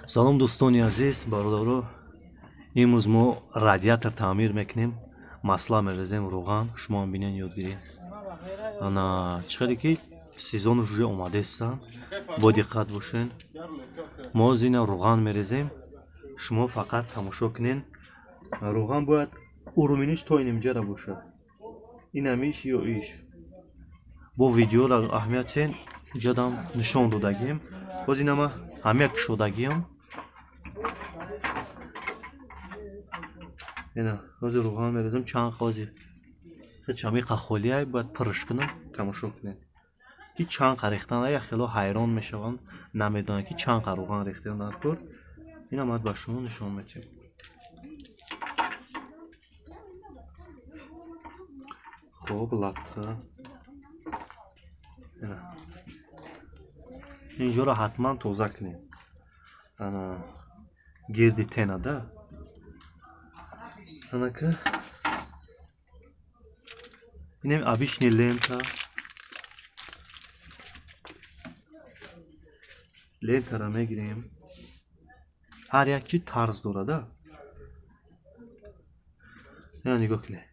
Салом, дӯстони азиз, бародаро. Имрӯз мо радиатор таъмир мекунем, масла мерезем, рӯған. Шумоам бинен, ёд гиред. Ана чӣ хеле ки сезонаш уже омадестанд, бо диққат бошен. Мо зина рӯған мерезем, шумо фақат тамошо кунен. Рӯған бояд уровень иш то инамҷара бошад, инамиш ё иш. Бо видеоро аҳамият сен, ҷадам нишон додагием. Боз инама ҳамя кушодагиам. Ина ҳозир рӯған мерезам. Чанд хози чами қахолиай бояд пурш кунам. Тамошо кунед, ки чанд қа рехтан. Як хело ҳайрон мешаванд, намедонанд, ки чанд қа рӯған рехтан дар кор. Ина ман ба шумо нишон метиҳам. Хоб, латта ина инҷоро ҳатман тоза кунед. Ана гирди тенада анака инем обычный лента, лентаро мегирем. Ҳар як чи тарз дорада. Ина нигоҳ кунед,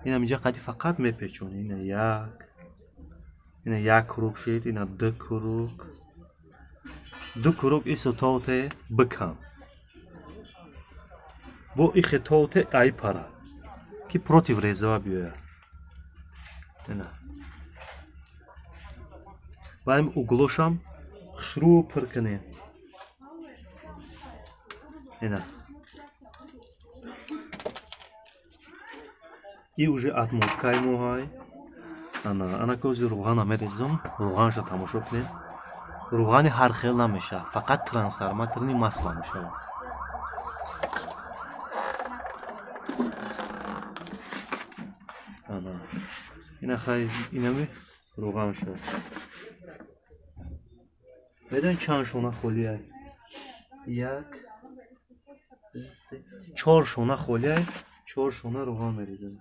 инам инҷа қади фақат мепечонӣ. Ина як, ина як круг шид, ина ду круг, ду круг. Исо тоте бикан, бо ихе тоте ай пара, ки против резава биёяд. Ина баъдем угл ошам хушрӯ пур кунем. Ина и уже отмотка и моҳай. Ана ана кози рӯғана мерезам. Рӯғанша тамошо кунед. Рӯғани ҳар хел намешавад, фақат трансформаторный масло мешавад. Ана ина хай, инами рӯған шуд. Медонед, чанд шона холиай? Як, се, чор шона холиай. Чор шона рӯған мерезам.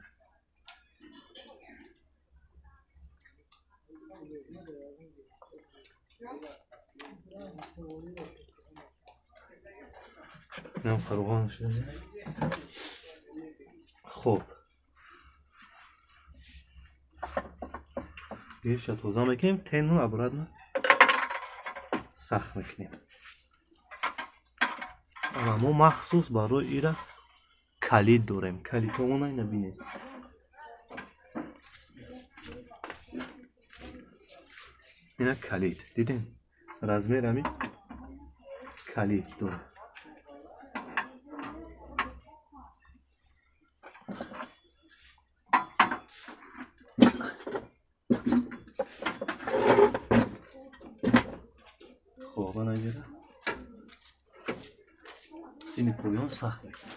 Инам рӯған шуд. Хоб, гирша тоза мекунем, тену обратно сахт мекунем. Ана мо махсус барои ира калид дорем. Калидҳомона ина бинед. Ина калид дидем, размер ами калид дорем. Хоб, ана инҷара сини поён сахт мекунем.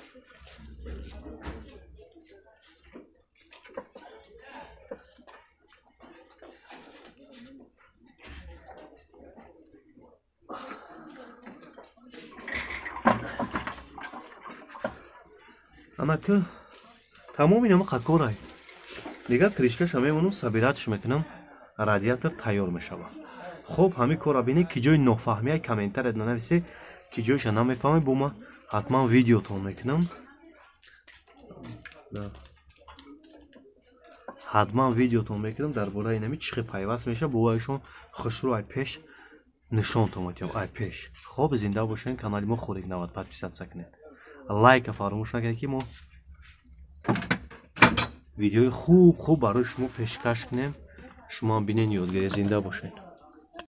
Анака тамоми инама қакорай. Дигар крышка ша мемонам, собирать ш мекунам, радиатор тайёр мешавад. Хоб, ҳамин корро бинед. Ки ҷои нофаҳмия, комментария нанависе, ки ҷоиша намефаҳмед, бо ма ҳатман видеотон мекунам. Ҳатман видеотон мекунам дар бораи инами чӣ хел пайваст мешавад. Боваришон хушрӯ ай пеш нишонтон метиҳам, ай пеш. Хоб, зинда бошед. Канали мо Хӯрик Навад подписаться кунед, лайка фаромӯш накунед, ки мо видеои хуб хуб барои шумо пешкаш кунем, шумоам бинен, ёд гиред. Зинда бошед.